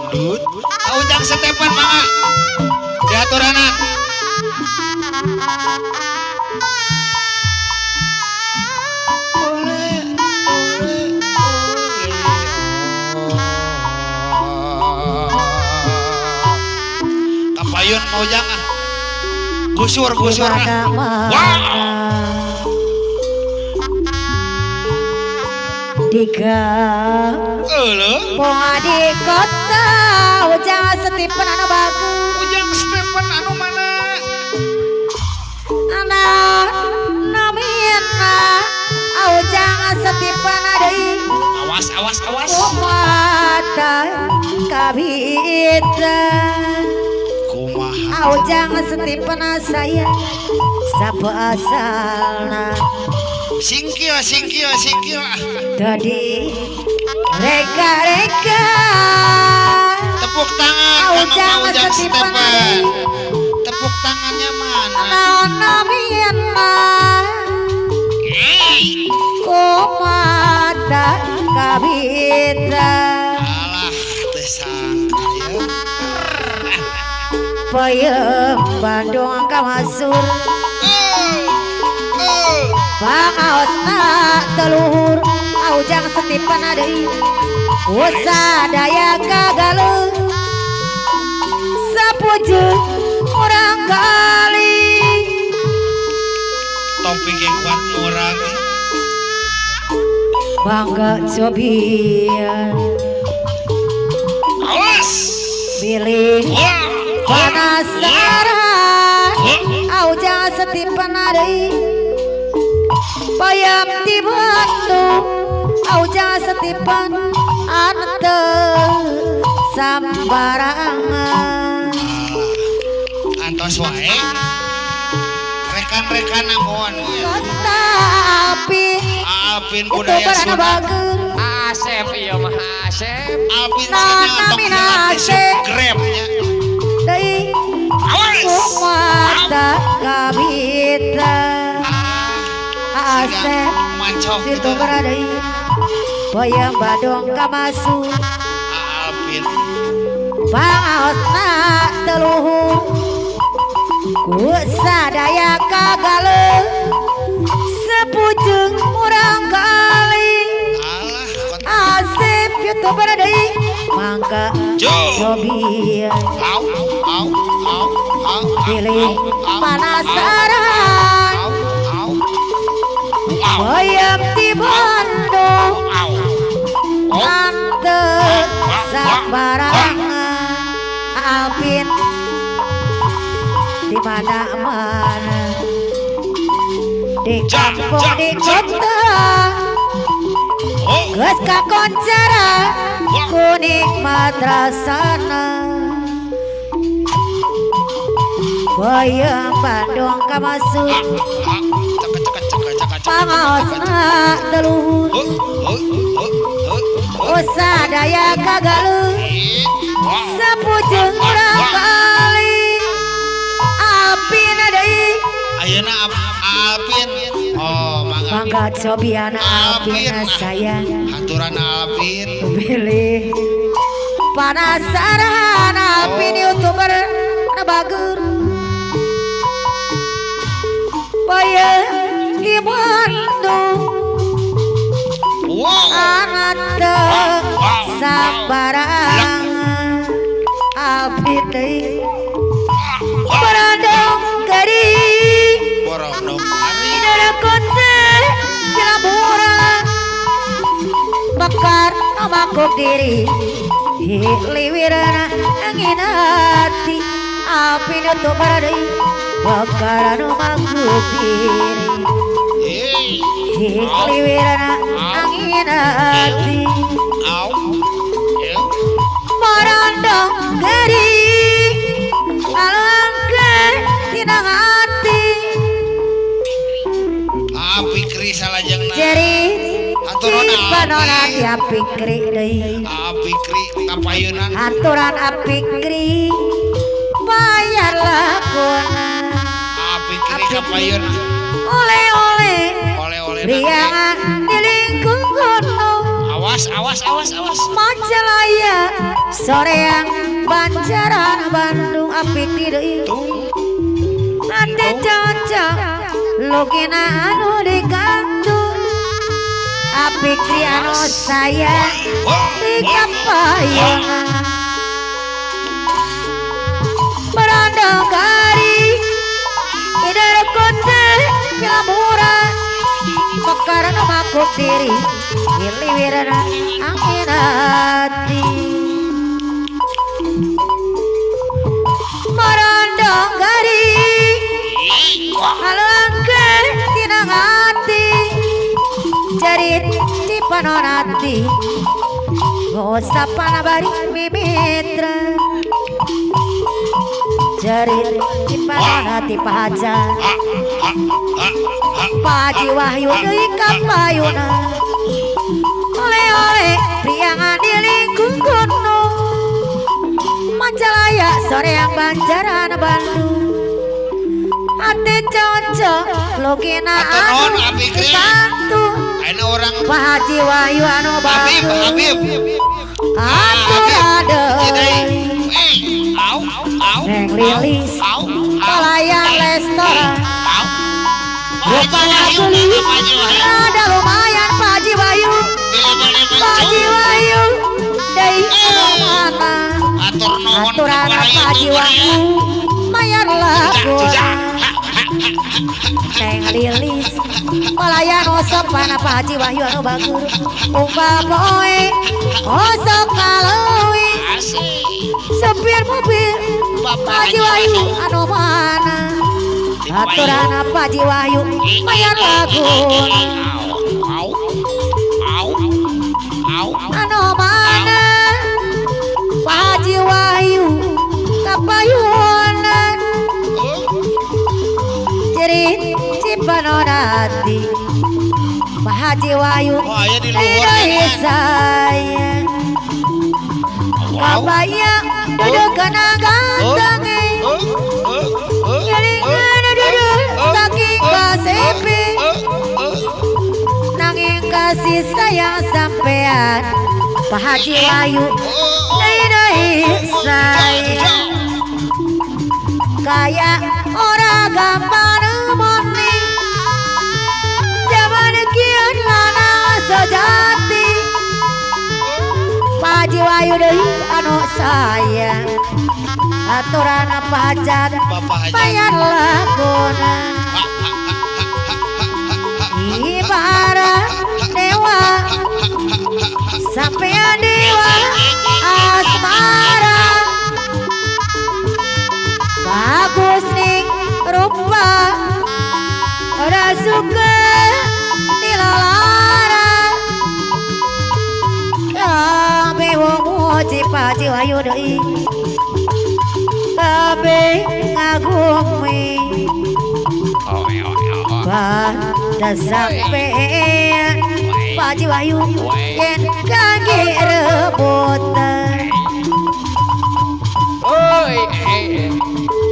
Dangdut. Ujang Stephen mangga. Diaturanan. Oleh, oleh, oleh. Kapayun mau ujang ah. Gusur, gusur ah. Wow. Tiga Ponga di kota Ujang Stephen anu bagus. Ujang Stephen anu mana? Anak namina Ujang Stephen deui. Awas awas awas. Kumata kabita. Kumaha? Ujang Stephen saya sapa asalna? Singkil singkil singkil. Tadi reka-reka. Tepuk tangan Ujang Ujang Stephen. Tepuk tangannya mana? Kumata kabita. Alah tersangka ya. Payem Bandung kamasur. Pangaosna teluhur Ujang Stephen deui. Usadaya kagaluh sapujeun urang kali. Topik yang kuat murah. Bangga cobian. Awas. Bilih penasaran Ujang Stephen deui. Payam di Bandung Ujang Stephen ante sambarangan. Antos wae rekan-rekan namun kota api Alpin budaya Sunda Asep iya mah Asep Alpin sana tok grabnya deui. Awas kumata kabita. Asep mancok situ beradai Boyang Bandung kamasu Alpin pangaosna teluhur ku sadaya kagaluh sepujeung urang kali. Asep youtuber deui mangga cobian. Au au au au pilih penasaran Boyam di Bandung ante sambarangan. Alpin di mana-mana di kampung di kota geus kakoncara ku nikmat rasana. Boyam Bandung kamasuk pangaosna teluhur usadaya kagaluh sapujeung urang kali. Alpin deui ayeuna Alpin. Oh mangga mangga cobian Alpin sayang aturan Alpin pilih penasaran Alpin youtuber anu bager. Payeng di Bandung anak sambarangan. Alpin deui Borondong gari Idara kota Cilabura mekar mangkuk diri liwirana angin hati. Alpin youtuber deui bakar anu mangkuk diri liwirana angin hati. Borondong gari alangke tina hati. Apikri salajengna jeri aturan panona ti apikri deui. Apikri kapayunan aturan apikri bayar lakona. Apikri kapayunan oleh-oleh oleh-oleh riangan di lingkungan. Awas. Awas awas awas awas. Majalaya Soreang Banjaran Bandung apik di deui. Ate cocok lukina anu digantung apik di anu sayang di kapayungan berandang kari idar kote pilamura mekaran makuk diri iliwirana angin hati merandang kari halangke tina hati jarit di panonati ngosapana bari mimitra jarit di panonati pahaja Paji Wahyu deui ka payuna oleh-oleh priangan di lingkung gunung Majalaya Soreang Banjaran Bandung ate cocok lukina anu dikantu Pak Haji Wahyu anu Habib bagus Habib. atur deui Neng Lilis pelayan restoran rupanya gelis ada lumayan Pak Haji Wahyu Pak Haji Wahyu deui anu mana aturana Pak Haji Wahyu mayar laguna Neng Lilis pelayan osopana Pak Haji Wahyu anu bagus unggal poe osok kaleuwi supir mobil Pak Haji Wahyu anu mana aturana Pak Haji Wahyu mayar laguna anu mana Pak Haji Wahyu kapayunan jerit cipanonati Pak Haji Wahyu Oh, aya di luhur deui sayang kabayang duduk kana gantenge ngelingan duduk saking kasepi nanging kasih sayang sampean Pak Haji Wahyu deui sayang kaya ora gampang nemoni jaman kieu lanang sejati Pak Haji Wahyu deui anu sayang aturana pajak bayar laguna ibara dewa sampean dewa asmara bagus ning rupa ora suka dilalara kabeh wong muji Pak Haji Wahyu deui kabeh ngagumi pada sampean Pak Haji Wahyu yen kangge rebut.